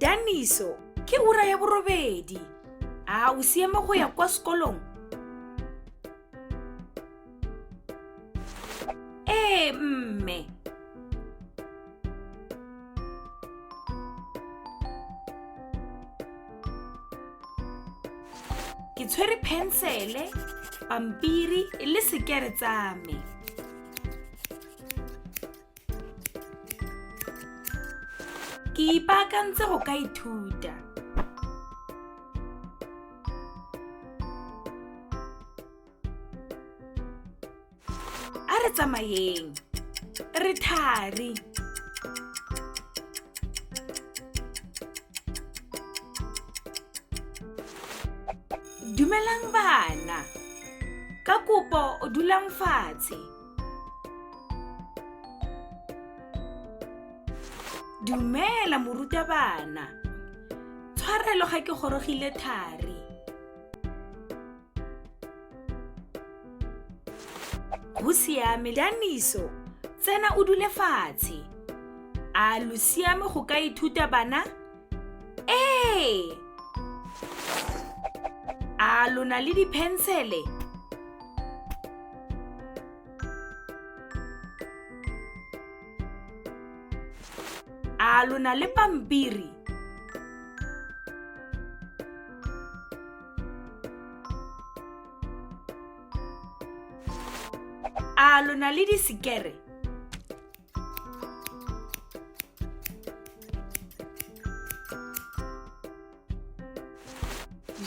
Daniso, ke ura ya 8. A o siame go ya kwa sekolong? Ee, mme. Ke tshwere phensele, pampiri le sekere tsa me. Ke ipaakantse go ka ithuta. A re tsamayeng. Re thari. Dumelang bana. Ka kopo dulang fatshe. Dumela morutabana. Tshwarelo ga ke gorogile thari. Go siame Daniso, tsena o dule fatshe. A lo siame go ka ithuta bana? Ee! A lo na le diphensele? A lo na le pampiri? A lo na le disekere?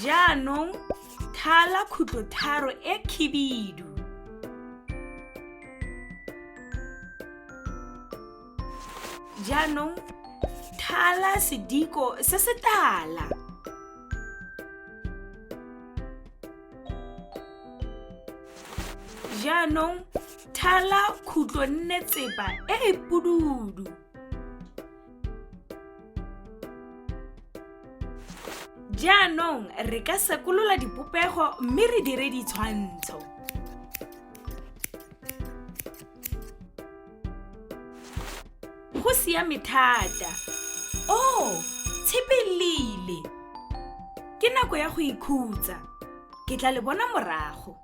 Jaanong thala khutlotharo e khibidu. Jaanong thala sediko se se tala. Jaanong thala khutlo nne tsepa e e pududu. Jaanong re ka sekolola dipopego mme re dire ditshwantsho. Go siame thata. Oh, tshepe lile. Ke nako ya go ikhutsa. Ke tla le bona morago.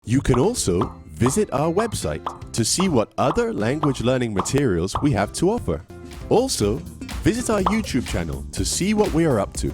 You can also visit our website to see what other language learning materials we have to offer. Also, visit our YouTube channel to see what we are up to.